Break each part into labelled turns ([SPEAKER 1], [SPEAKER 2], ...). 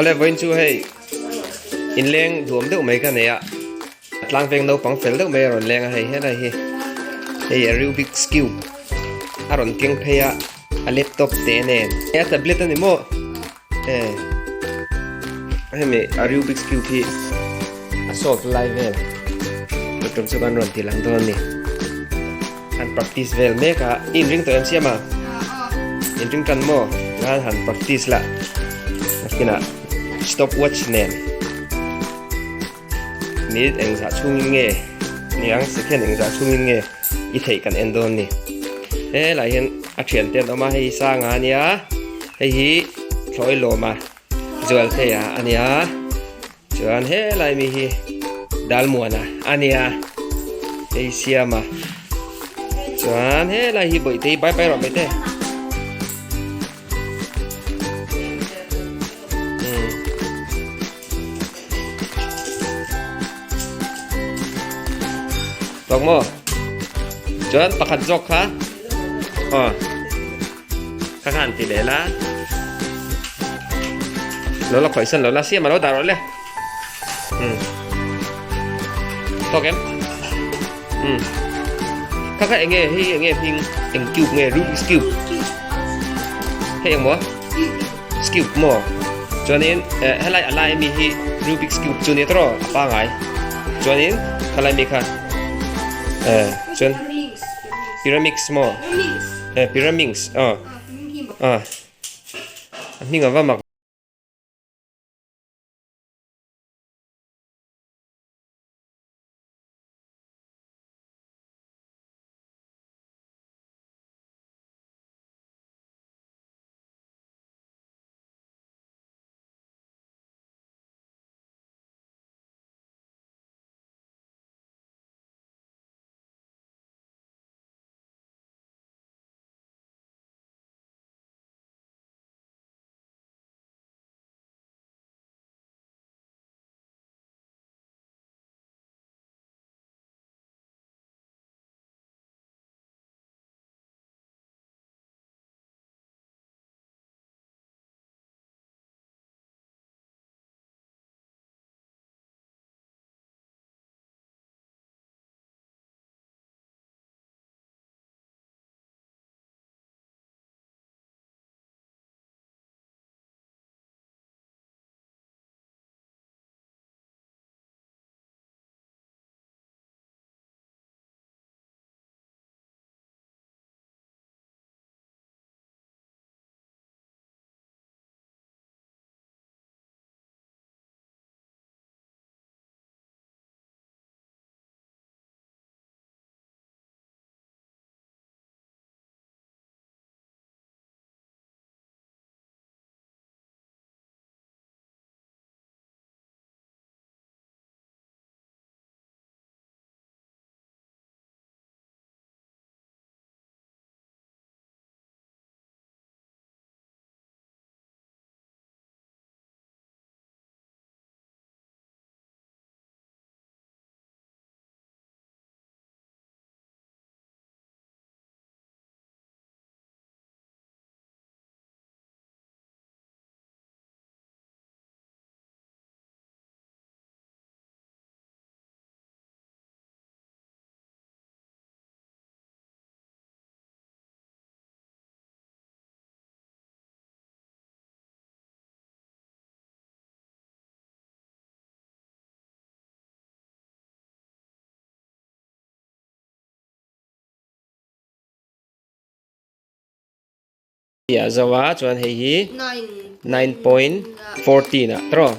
[SPEAKER 1] Awle vawiin chu hei inleng duam deuh mai ka nei a tlangveng naupang fel deuh mai a rawn leng a hei helai hi hei a Rubik's cube a rawn keng phei a a laptop te nen a tablet a ni maw e hemi a Rubik's cube hi a solve lai vel tum chu kan rawn ti lang dawn a ni. Han practice vel mek a, i inring tawh em siam a? Inring tan maw? Ngan han practice la. Nakinah stop watch nen. Minute engzah chhungin nge niang second engzah chhungin nge i theih kan en dawn ni. He lai hian a thian te an awm a, hei hi Sanga a nia, hei hi Thlawilawma Zualtea a nia. Chuan helai mi hi Dalmuana a nia, hei Siama. Chuan helai hi Bawihte hi bye bye rawh Bawihte. Hmm. Tawk maw? Chuan pakhat zawk kha. Aw. Ka khan ti leh la. Lo la khawih san lo la siam a lo dah rawh le. Hmm. Tawk em? Hmm. Kha kha enge hei enge hming eng cube nge Rubik's cube. Hei eng maw? Cube maw? Chuanin helai a lai ami hi Rubik's cube chu ni tawh a pangai. Chuanin khalai mi kha chuan Pyramix maw? Eh Pyraminx aw a hming a va mak. A zo a chuan hei hi 9.14 ah tawh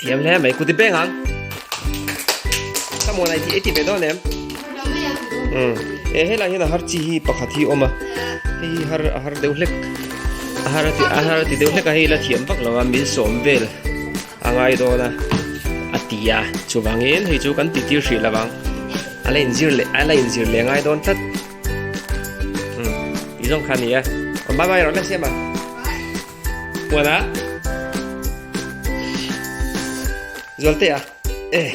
[SPEAKER 1] thiam hle mai kuti beng ang ka muan ai ti ve dawn em e helai hian a har chi hi pakhat hi awm a hei hi har a har deuh hlek a har a ti a har a ti deuh hlek a hei la thiam vak lo a min sawm vel a ngai dawn a a ti a chuvangin hei chu kan ti tir hrih lo ang a la inzir leh a la inzir leh ngai dawn tlat umm tih zawng kha a ni a bye bye rawh la siam a muan a zualte a eh.